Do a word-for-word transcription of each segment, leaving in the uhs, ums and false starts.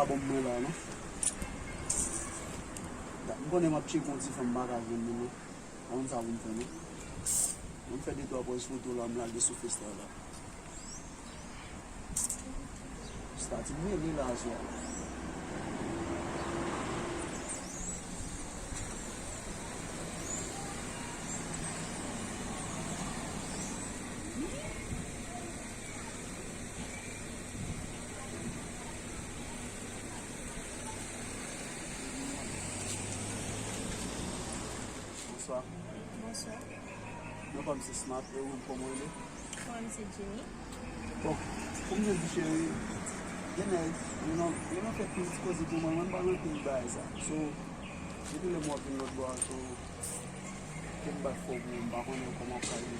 Pa bon mwen la, non. M konnen m ap tcheke yon ti fanm, m pa ka jwenn li, non. Pa konn sa pou m fè, non. Mwen m fè de twa pòz foto la, m lage sou Festa la. Stati m rele la aswè a. Bonswa. Bonswa. Non pa m se Smart, e ou menm kòman w rele? Mwen se Jenny. Bon, pou m te di cheri, gen nèg, yo nan, yo nan fè pil ti koze pou mwen, mwen m pa nan pil bagay sa. So, depi lè m wè w ap vin lòt bò a, so, ke m bat fò pou ou, m pa konnen kòman w ka rive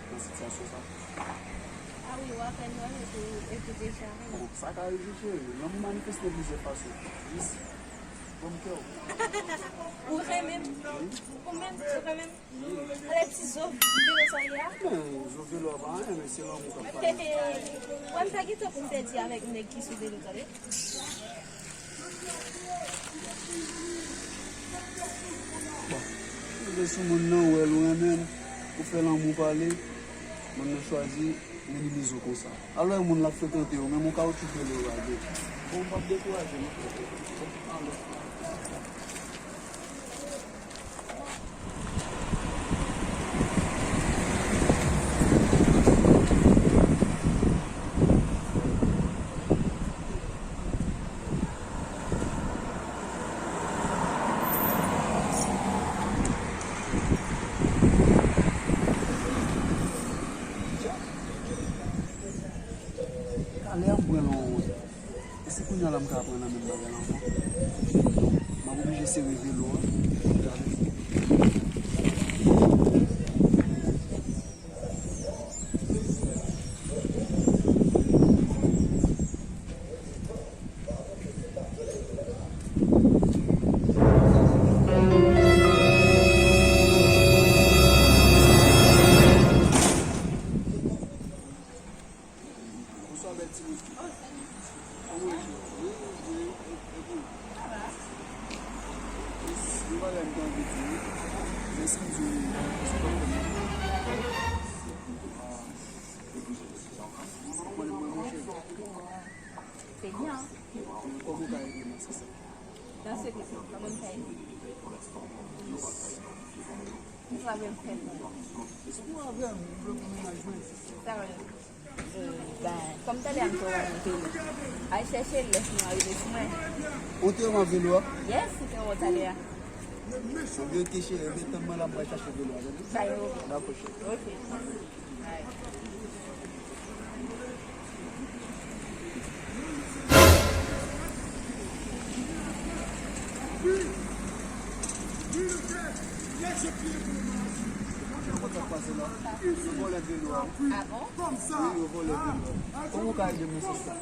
nan sitiyasyon sa. A wi, w apèn wè m epi, epi deja renmen. Bon, sa ka rive cheri, lanmou manifeste plizyè fason. Jis, ban m kè w. Ou renmen m? Wi. Ou menm, ou renmen m? Ale ti zo velo sa ye a. Men, zo velo a pa anyen, men se lanmou k ap pale. Mwen, m ta gentan pou m pèdi avèk nèg ki sou velo, tande. Bon, rive sou moun nan, ou wè l, ou renmen l, ou fè lanmou pale, moun nan chwazi minimize w konsa. Alò, yon moun l ap frekante w, menm yon kawotchou velo w lage. Bon, m p ap dekouraje, non. Bon, alò. Talè a m pran nan yon wè. E se kounye a la m ka pran nan menm bagay la ankò. M ap oblije sere velo a. Bonswa, bèl timoun. Kòman w ye? Wi, wi, e, e pou? Yon bagay m te anvi di w. Men si m di w, se pa pwoblèm. Mwen, mwen, monchè. Se byen. Kòman w ka ede mwen, sista? Nan sekre, kòman m ka ede? Ou travèl fè pou mwen. Ou travèl, ou vle pou mennaj mwen. Sa vle. Euh, ben, kòm talè a m te wè w nan tele, al chèche l lè fini w arive sou mwen. Ou te wè m ak velo a? Yes, ou te wè w talè a. An verite, cheri, ebyen tann mwen la, m pral chache velo a, tande? Sa yo. Dakò, cheri. Ok. Alright. Sa k ap pase la? Yo vòlè velo a. Ah bon? Wi, yo vòlè velo a. Kòman w ka ede mwen, sista?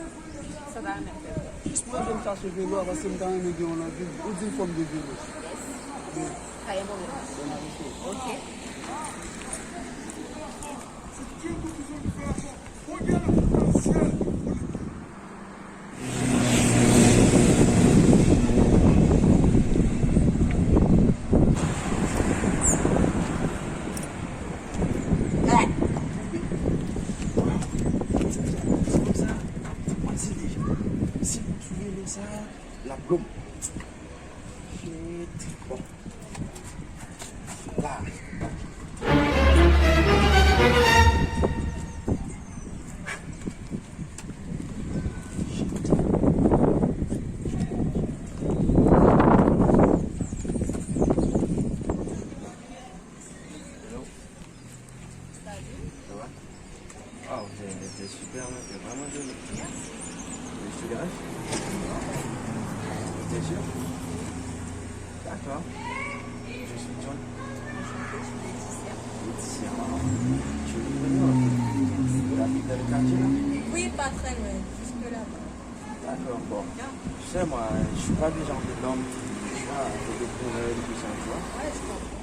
Sa ta renmen fè? Jis pou ede m chache velo a, paske m ta renmen gen yon nan vil. Ou di m fò m gen velo. Yes. Wi. Pa gen pwoblèm. Bon, m ap ede w. Ok. Mwen di deja, si m twouve lo sa, l ap blo m. Shit. Bon. La. Hello. Salut. Ça va? Wow, t'es, t'es super, hein, t'es vraiment jolie. Merci. Je te dérange? T'es sûr? D'accord. Je suis John. Enchantée, je suis Laetitia. Laetitia. Joli prénom. Merci. T'habites dans le quartier, là? Oui, pas très loin, juste là-bas. D'accord, bon. Tu sais, moi, je suis pas du genre de l'homme, tu vois, de, de coureur, tout ça, tu vois. Ouais, je comprends.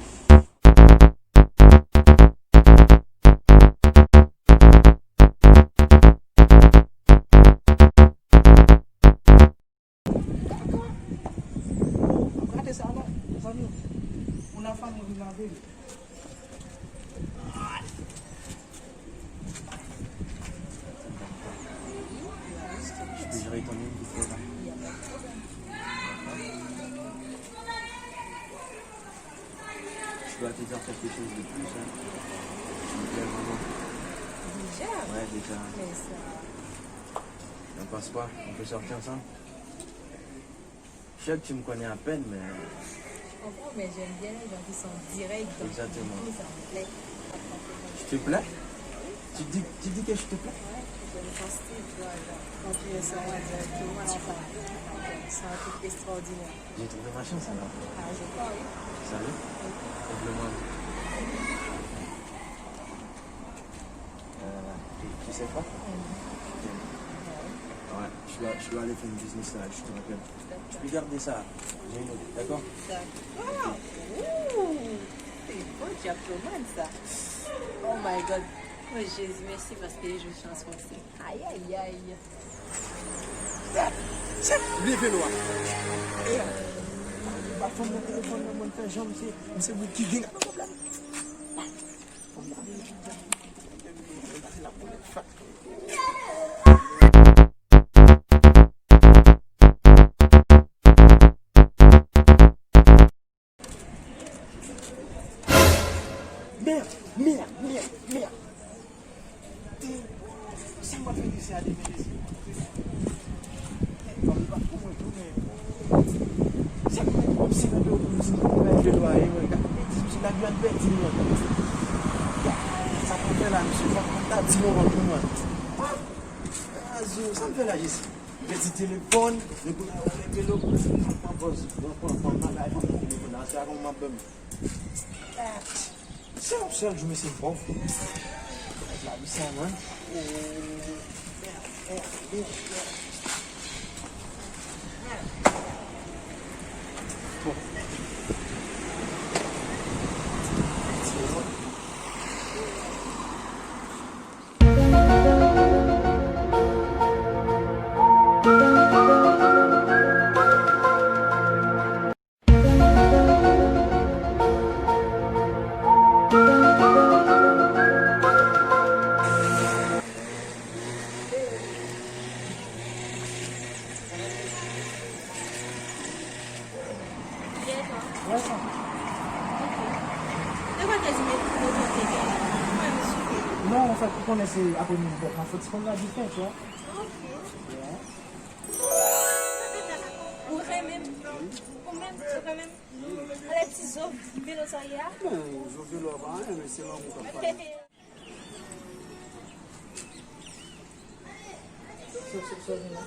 Fanm ou vin lave l. Je peux gérer ton nom vite fait là? Je dois te dire quelque chose de plus, hein. Tu me plais vraiment. Déjà? Ouais, déjà. Mais ça. On passe quoi? On peut sortir ensemble? Chèk, tu me connais à peine, mais... Je comprends, mais j'aime bien les gens qui sont directs dans... Exactement. Tout, ça me plaît. Je te plais? Tu dis, tu dis que je te plais? Ouais, j'aime ton style, tu vois, genre, quand tu es sur moi directement, là, ça, c'est un truc extraordinaire. J'ai trouvé ma chance alors. Ah, je crois, oui. Sérieux? Oui. Lève le main. Euh, tu, tu sais quoi? Mhm. Ouais, je dois, je dois aller faire une business là, je te rappelle. Tu peux garder ça, j'ai une autre, d'accord? D'accord. Ouh, c'est bon, Jack Roman, ça. Oh my God. Oh, Jésus, merci parce que je suis en français. Aïe, aïe, aïe. Leve lwa. E, pa fanm nan telefòn nan, mwen fè jan, misye, misye wi ki gen gade pwoblèm. Mèd, mèd, mèd, mèd. Sa m ap fè mesye a demen mesye. Sa m ap fè mesye a demen mesye. Sa m ap fè mesye a demen mesye. Sa m ap fè la, misye, fòk mwen ta di nou anvan pou mwen. Ah, Azo, sa m fè la, Jezi? Pèdi telefòn, nou pou n al rele Pelo, pran pòz, pran, pran, pran bagay, pran telefòn nan, se a kòman m ap dòmi. Se yon sèl jou, mesye, m pòv. Lavi sa, man. Byen, e twa? Wè sa. Ok. Te konn te di m pou nou tante gen. Mwen, m sou. Non, anfèt, ou konnen se apre midi, m ap fè ti konn la dife, tu vois. Ok. Yeah. Ou renmen m? Ou menm, ou renmen m? Alè ti zo velo sa ye a? Men, zo velo a pa anyen, men se lanmou k ap pale. Sa, sa, sa vin la?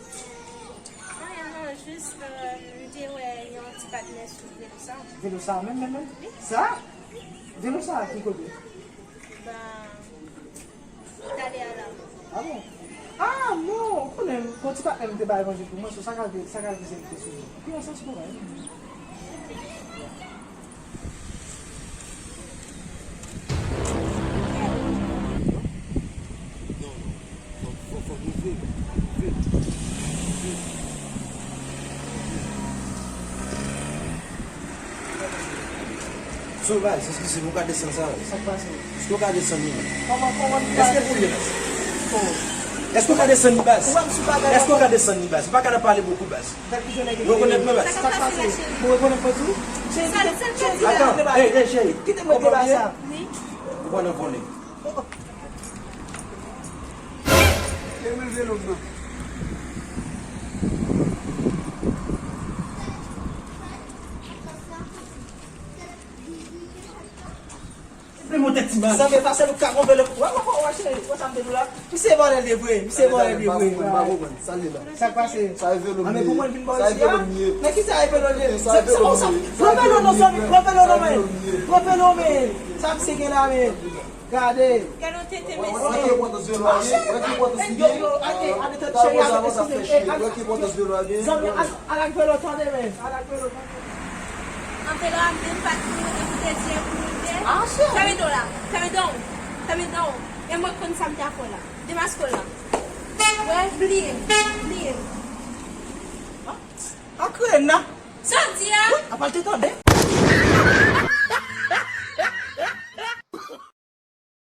Anyen non, jis, euh, m te wè yon ti patnè sou velo sa. Velo sa menm, menm, menm? Wi. Sa? Velo sa ki kote? Ben, talè a la. Ah bon? Ah non, ou konnen, yon ti patnè m te bay manje pou mwen, so sa ka, sa ka vin se li te sou li. Ki yon sens pou mwen. Non, non. Fò, fò, fò move, move, move. Sovay, eskize m, ou ka desann sa? Sa k pase? Èske w ka desann li menm? Kòman, kòman li pase? Èske pou li, baz? Oh. Èske w ka desann li, baz? Ou wè m sou bagay la. Èske w ka desann li, baz? Ou pa ka nan pale bokou, baz. Ou rekonèt mwen, baz? Sa k ap pase la, cheri? Ou rekonèt mwen tou? Cheri, kite, cheri, kite mwen deba sa. Hey, hey, cheri. Kite mwen deba sa. Wi. Ou pa nan vòlè. E men velo m nan. Vle monte ti baz. Zanmi, pase nou ka konpe le. Wè, wè, wè, wè, cheri, wè sa m te di w la. Misye vòlè l de vre, misye vòlè l de vre. M pa konprann, m pa konprann. Sa l ye la? Sa k pase? Sa e velo m ye. Sa e velo m ye. Men ki sa e velo l ye? Sa e velo m ye. Pran velo non, zanmi, pran velo non, men. Pran velo, men. Sa misye gen la, men. Gade. Gade yon tenten, mesye. Wè ki enpòtans velo a gen. Wè ki enpòtans li gen. Wè ki enpòtans velo a gen. Zanmi, al, al ak velo, tande, men. Al ak velo, tande. An velo a menm pa t pou ou te di pou ou te. Ah, cheri. Fèmen do la. Fèmen don. Fèmen don. E mwen konn sa m ta fè la. Demaske w la. Wè, bliye. Bliye. Akre nan. Sa w di a? Wi, apa l te tande?